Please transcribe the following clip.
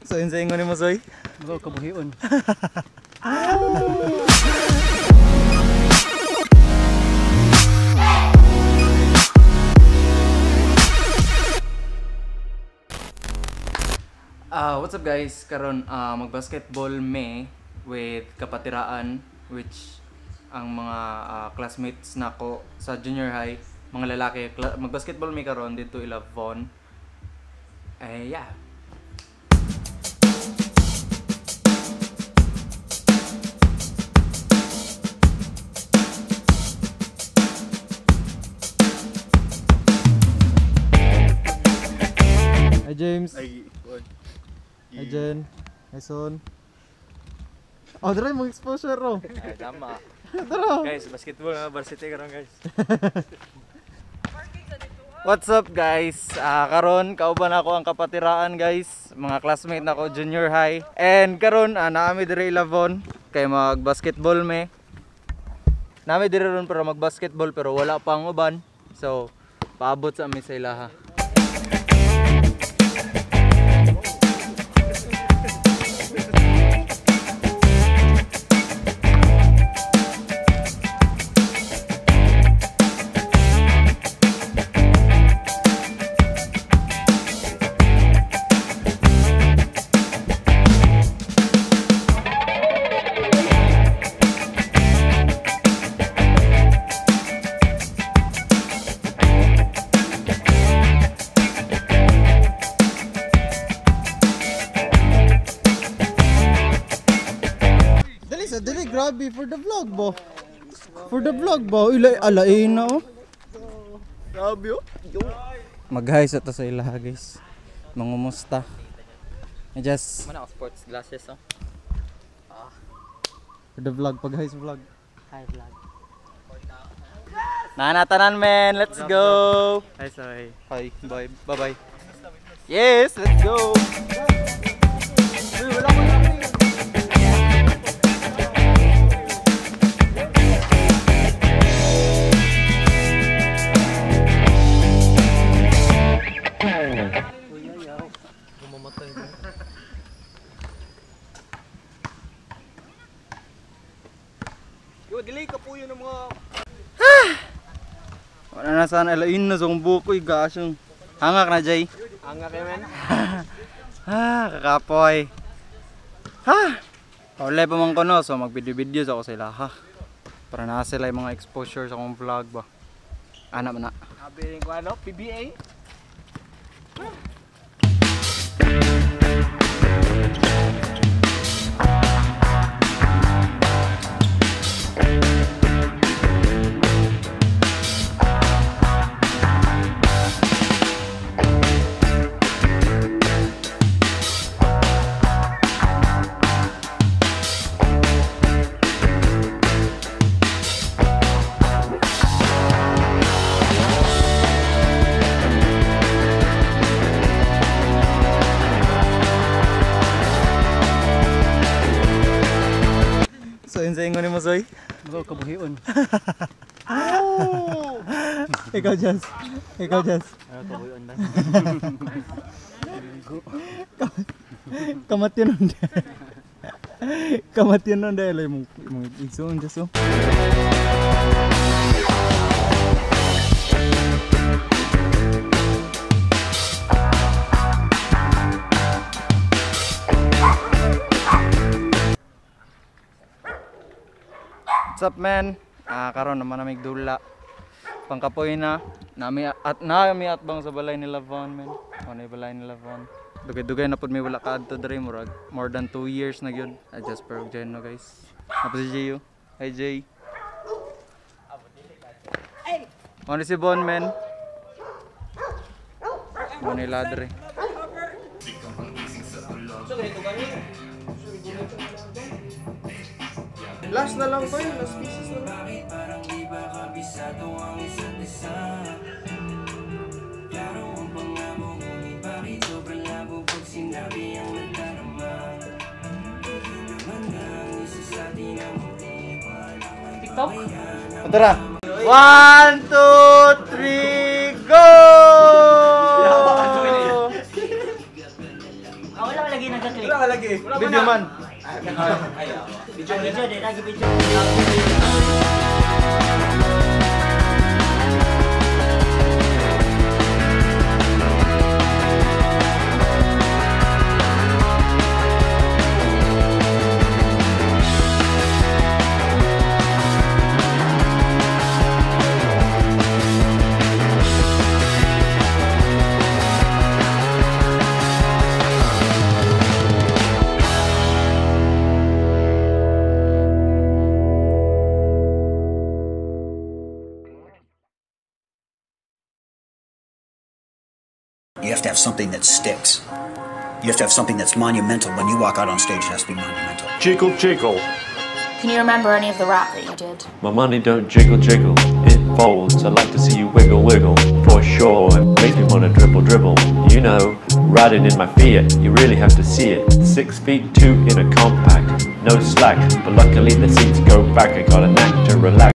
So unsa ingon nimo, Soy? Mga kabuhion. What's up guys? Karon magbasketball me with kapatiraan, which ang mga classmates nako sa junior high, mga lalaki. Magbasketball me karon dito ila Von. Eh yeah. Hi James. Ay, Hi Jen. Hi Son. Oh, dara mo exposure ro. ay, tama. Tara. Guys, basketball na varsity karon guys. What's up guys? Karon kauban ako ang kapatiraan guys, mga classmate nako junior high. And karon naami diri Lavon kay mag-basketball me. Naami diri ron para mag-basketball pero wala pa ang uban. So, paabot sa ami sa ilaha. Dali sa dali, grabe for the vlog bo. For the vlog bo, ilay alain na oh. Grabe oh. Mag-hi sa to sa ilaha guys. Mangumusta. I just Mana sports glasses oh. For the vlog, pag hi sa vlog. Hi vlog. Nanatanan men, let's go. Hi sorry. Hi, bye, bye-bye. Yes, let's go. Uy, wala ko na. Yo, delay ka po yun ng mga Wala na sana alain na sa buko, gasyong. Hangak na Jay. Anga kay men. Ah, kakapoy. Ha! Wala pa man ko no, so mag-video-video sa ako sa ilaha. Para na sila yung mga exposure sa akong vlog ba. Ana man na. Sabi ko ano, PBA. So unsa ingon nimo, Soy? Mga kabuhion. Ikaw Jess. Ikaw Jess. Ano kabuhion ba? Kamat yun nun. Kamat yun nun dahil mong igsoon Jess oh. What's up man? Karon naman namig dula. Pangkapoy na. Nami at nami atbang sa balay nila Von man. Ano yung balay nila Von? Dugay-dugay na pud mi wala kaadto diri, murag more than 2 years na gyud. Adjust per og no guys. Tapos si Jay. Hi Jay. Ano si Von man? Ano ni ladre? Last na lang to yun, last pieces na lang. TikTok? Tara. 1, 2, 3, go! Wala lagi nagka man. Video, di lagi video. You have to have something that sticks. You have to have something that's monumental. When you walk out on stage, it has to be monumental. Jiggle, jiggle. Can you remember any of the rap that you did? My money don't jiggle jiggle, it folds. I like to see you wiggle wiggle, for sure. It makes me wanna dribble dribble. Riding in my Fiat, you really have to see it. 6 feet 2 in a compact, no slack. But luckily the seats go back. I got a knack to relax.